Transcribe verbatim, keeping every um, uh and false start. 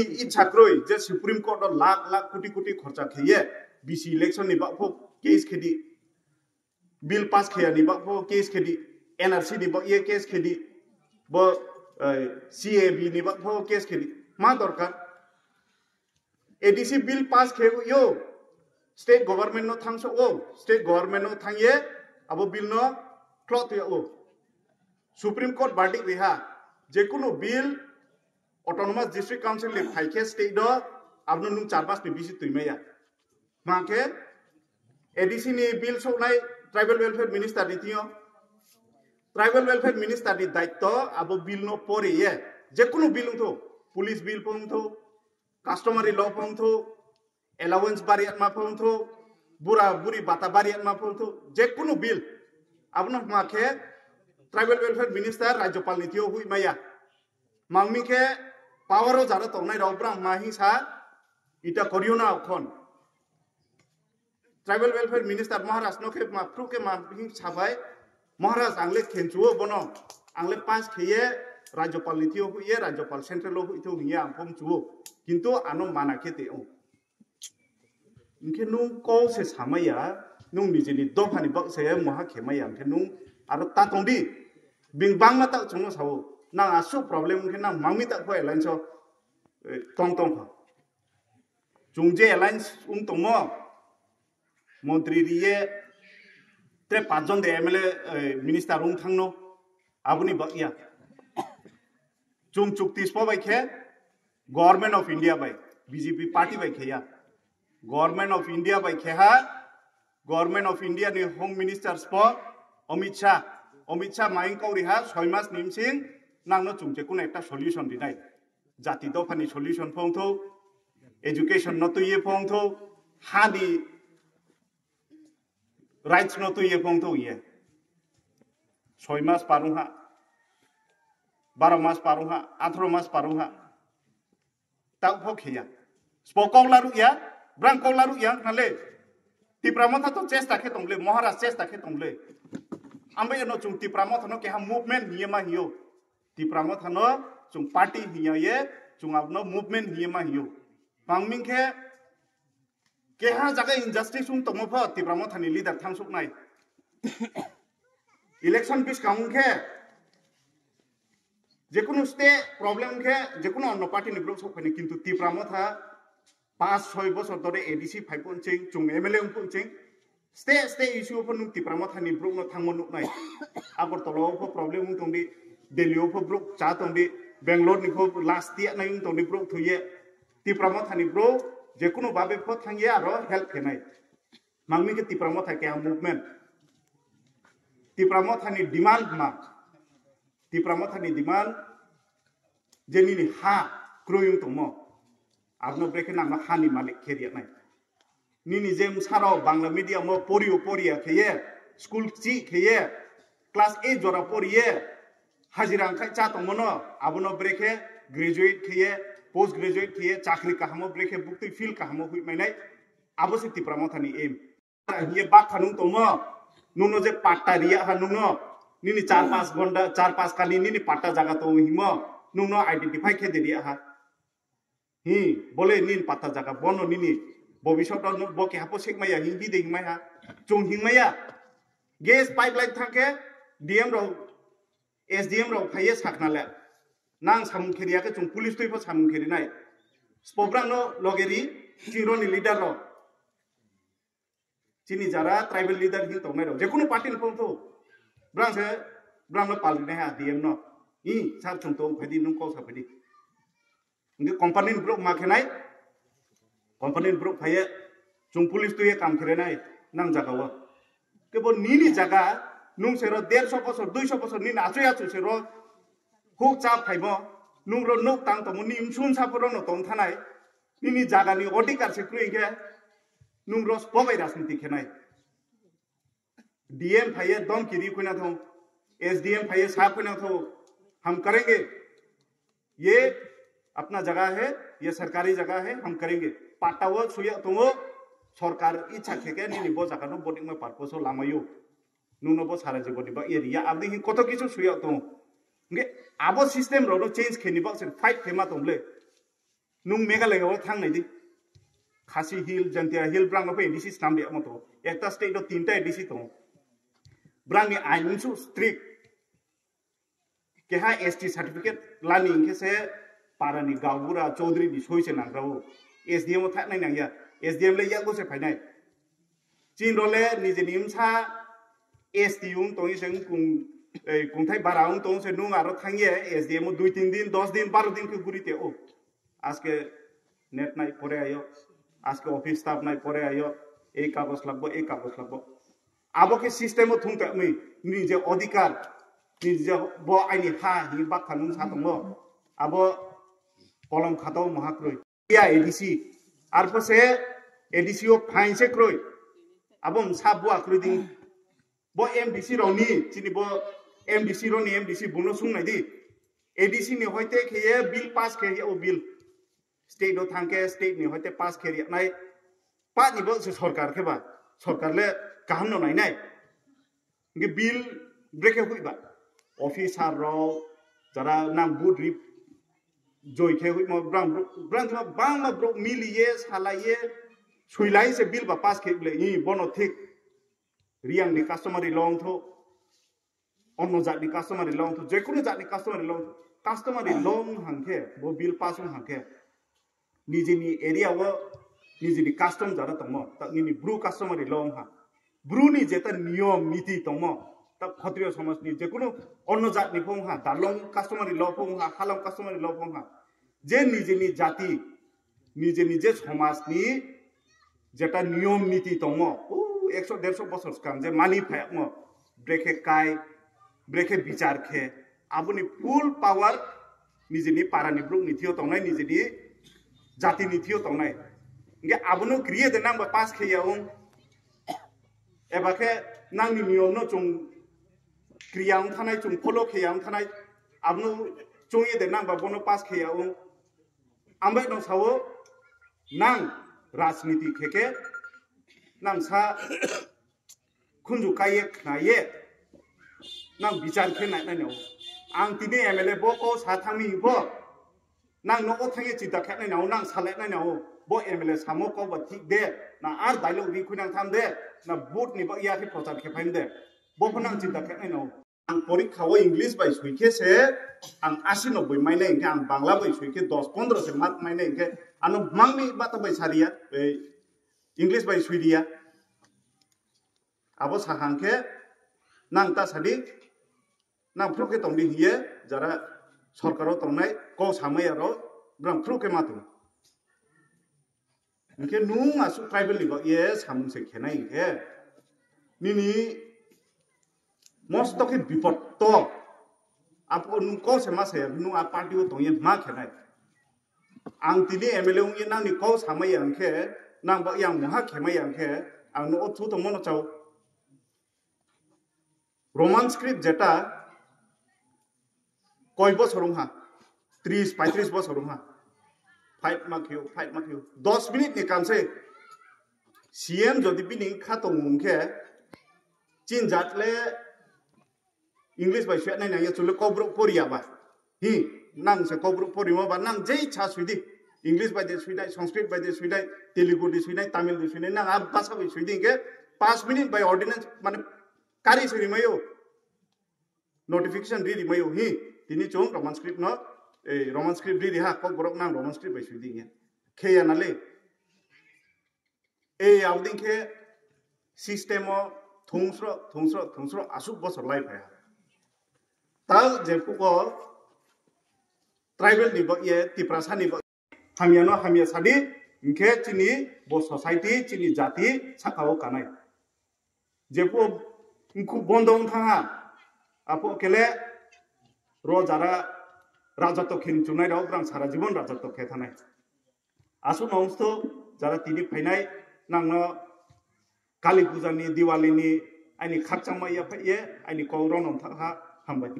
Icha kwrwi je Supreme Court o lakh lakh koti koti khorcha kheye B C election ni bagpho case khedi, bill pass kheyani bagpho case khedi, N R C ni bagye case khedi, bo C A B ni bagpho case khedi. Ma dorkar? A D C bill pass khe yo, state government no thangso o, state government no thangye abo bill no khlok ya o. Supreme Court verdict riha, jekunu bill Autonomous District Council ni phaikhe state do, abono nung char mas ni bisi twi maya. Mankhe A D C ni bill soknai Tribal Welfare Minister ni tio. Tribal Welfare Minister ni daitto abo bill no pore ye, jekunu bill wngtho, police bill pho wngtho, customary law pho wngtho, allowance bariatma pho wngtho, bura buri bata bariatma pho wngtho, jekunu bill. Abono hma khe Tribal Welfare Minister Rajyapal ni tio hui maya. Mangmi khe power o jara tongnai rok brang ma hing sa ita koriyo na khon. Tribal Welfare Minister Maharaj no khe ma phru khe ma hing sabai, Maharaj ang le khenchuo bono, ang le pass kheye Rajyapal ni tio hui ye, Rajyapal central o hui tho hing ye ang pom chuo. Kintu ano mana khe te o. Hingkhe nung kok se samaya, nung nijini dophani bak se moha khemaya, hingkhe nung aro ta tongdi. Bing bangma ta chwngno sao, nang asuk problem hingkhe nang mangmi ta kho alliance o, eh, tong tong kho. Chwng je alliance wng tongmo, montri riye, tre pachjon de M L A, eh, minister wng thangno, aboni bak ya. Chwng chukti spo bai khe Government of India bai, B J P party bai khe ya. Government of India bai khe ha, Government of India ni Home Minister spo Amit Shah, Amit Shah maing kok riha soi mas ni bsing nangno chwng je kuno ekta solution rinai. Jati dophani solution phongtho, education no twiye phongtho, hani rights no twiye phongtho ye. Soi mas parung ha, baro mas parung ha, atharo mas parung ha. Tau pho khiya. Spo kok laru ya, brang kok laru ya, khale. Tipra Motha to chesta khe tongle, Maharaj chesta khe tongle. Ambai no chwng Tipra Motha no keha movement hiye ma hiyo. Tipra Motha no chwng party hiya ye, chwng abno movement hiye ma hiyo. Pangming khe keha jaga injustice wng tongmo pho Tipra Motha ni leader thangsuk nai. Election biskang wng khe jekunu state problem wng khe jekunu onno party ni borok sok phai nai, kintu Tipra Motha paanch soi bosor dhore A D C phai phunching, chwng M L A wng phunching, state state issue pho nwng Tipra Motha ni borok no thangmo nuknai. Agartala o pho problem wng tongdi, Delhi o pho borok cha tongdi, Bangalore ni pho last tiya nai wng tongdi borok thuye. Tipra Motha ni borok jekunu babe pho thangya aro help khenai. Mangmi khe Tipra Motha keha movement. Tipra Motha ni demand ma. Tipra Motha ni demand je nini ha kroi wng tongmo. Abno brekhe nangno ha ni malik khe riya nai. Nini je msaro Bangla medium o poriyo poriya kheye, school chi kheye, class eight jora poriye, hajira wngkhai cha tongmano, abono brekhe graduate kheye, post graduate kheye, chakri kahamo brekhe buktwi field kahamo hui mainai, abo se Tipra Motha ni aim. Hiye bak khanung tongmo, nuno je patta riya ha nuno, nini char pas gonda, char pas kali nini patta jaga tongo himo, nuno identify khe de riya ha. Hi, bole nin patta jaga, bono nini bobisot no bo keha po sek maya, hi, hi de hing maya, chung hing maya. Gas pipeline thang khe D M rok, S D M rok phaiye sakna le. Nang samung kheri ya khe chung police twi pho samung kheri nai. Spobrang no logeri, chiro ni leader rok. Chini jara tribal leader hin tongnai rok, jekunu party ni phone tho, brang se, brang no pal rinai ha D M no. I, sir, chung tong phai di, nung kok sa phai di. Nge company ni borok ma khenai, company ni borok phaiye, chung police tuye kam kherenai, nang jaga o. Kebo nini jaga, nung sero derso bosor, duiso bosor nini achoi achoi sero, huk cha phaimo, nung ro nuk tang tongmo, ni msun sa poro no tong thanai, nini jaga ni odhikar se kroi khe, nung ro spobai rajniti khenai. D M phaiye dom kiri khuina thong, S D M phaiye sa khuina thong, hum karenge. Ye apna jaga hai, ye sarkari jaga hai, hum karenge. Patta o suya tongo, sarkar ichha khe khe nini bo jaga no bodik ma purpose o lamayo. Nuno bo sara jibon ni ba area abdi hin koto kichu suya tongo. Nge abo system rok no change khe ni bak se fight khe ma tong le. Nung Meghalaya o thang nai di. Khasi Hill, Jaintia Hill, brang no phe A D C snam de mo to. Ekta state o tinta A D C tongo. Brang ni ain unsu strict. Keha S T certificate lani hingke se para ni gaubura chaudhary ni soi se nang rao. S D M o thak nai nang ya. S D M le yago se phai nai. Chin role nijeni wngsa S T wng tongwi se wng kung, ei, kungthai bara wng tong se nung aro thangye S D M o dui tin din, dos din, baro din khe guri te o. Aske net nai pore ayo, aske office staff nai pore ayo, ei kagos lagbo, ei kagos lagbo. Abo khe system o thung tongwi, nini je odhikar, nini je bo aini ha hi bakha nung sa tongo. Abo kolom khatao maha kroi. Ya A D C. Arpho se A D C o phain se kroi. Abo msa bua kroi ding. Bo M D C rok ni, chini bo M D C rok ni M D C buno sung nai di. A D C ni hoite khe ye bill pass khe ye o bill. State o thang khe state ni hoite pass khe ye nai. Pa ni bo se sorkar khe ba. Sorkar le kaham no nai nai. Hingke bill brekhe huiba. Officer rok, jara nang vote rip joi khe huimo, brang, brang, brang, bangma bro mili ye, salai ye, suilai se bill ba pass khe ble, i bono thik. Riang ni customary law wngtho, onno jat ni customary law wngtho, jekunu jat ni customary law wngtho, customary law wng hangkhe, bo bill pass wng hangkhe. Nijini area o nijini custom jara tongmo, ta nini bru customary law wngkha. Bru ni jeta niyom niti tongmo, ta Khatriyo somaj ni jekunu onno jat ni pho wngkha, Darlong customary law pho wngkha, Halong customary law pho wngkha. Je nijini jati, nijini je somaj ni jeta niyom niti tongmo, o ekso derso bosor swkang je mani phayakmo, brekhe kai, brekhe bichar khe, aboni full power nijini para ni bruk ni thio tongnai, nijini jati ni thio tongnai. Hingke abono kriye de nang ba pass khe ya wng. Eba khe nang ni niyom no chung kriya wng thanai, chung follow khe ya wng thanai. Abono chung ye de nang ba bono pass khe ya wng. Ang bai no sao nang rajniti khe khe nang sa khunju kaiye khnaye nang bichar khe nai nai no. Ang tini M L A bo ko sa thangmi bo nang no o thangye chinta khe nai no, nang salai nai no. Bo M L A samo ko ba thik de, na ar dialogue ri khui nang tham de, na vote ni ba ya khe prochar khe phaim de. Bo pho nang chinta khe nai no. Ang porikha o English bai sui khe se ang asi noboi mai nai hingke, ang Bangla bai sui khe dos pondro se mark mai nai hingke, ano mangni bata bai sariya, ei English bai sui riya. Abo sahang khe nang ta sadi, nang phru khe tongdi hiye, jara sorkaro tongnai kok samai aro brang phru khe ma tong. Hingke nung asuk tribal ni ba ye samung se khenai hingke nini mosto khe bipot to. Apo nung kok se ma saya, nung a party o tongye ma khenai. Ang tini M L A wngye nang ni kok samai ya hingke, nang ba yang moha khemai ya hingke, ang no o thu tongmo no chao. Roman script jeta koi bosor wngha, tris paitris bosor wngha, fight ma khio, fight ma khio, dos minute ni kam se C M jodi bini kha tong wng khe chin jat le English bai sui nai nang ya chule Kokborok poriya ba. Hi, nang se Kokborok porimo ba nang jei cha sui di. English bai de sui nai, Sanskrit bai de sui nai, Telugu di sui nai, Tamil di sui nai, nang a basa bai sui di hingke paanch minute bai ordinance mane kari sui rimayo. Notification ri rimayo hi. Tini chung Roman script no, ei Roman script ri ri ha, Kokborok nang Roman script bai sui di hingke. Khe ya na le. Ei aboding khe system o thungsro, thungsro, thungsro asuk bosor lai phai ha. Tal je puko tribal ni bo ye, Tiprasa ni bo hamya no hamya sadi, hingkhe chini bo society, chini jati saka o kanai. Je po wngkhu bondo wng thang ha, apo kele ro jara rajato khe chunai rok, brang sara jibon rajato khe thanai. Aswk no wngsto jara tini phainai, nangno Kali Puja ni, Diwali ni aini khakchangma yaphai ye aini kok rono thang ha, hambai.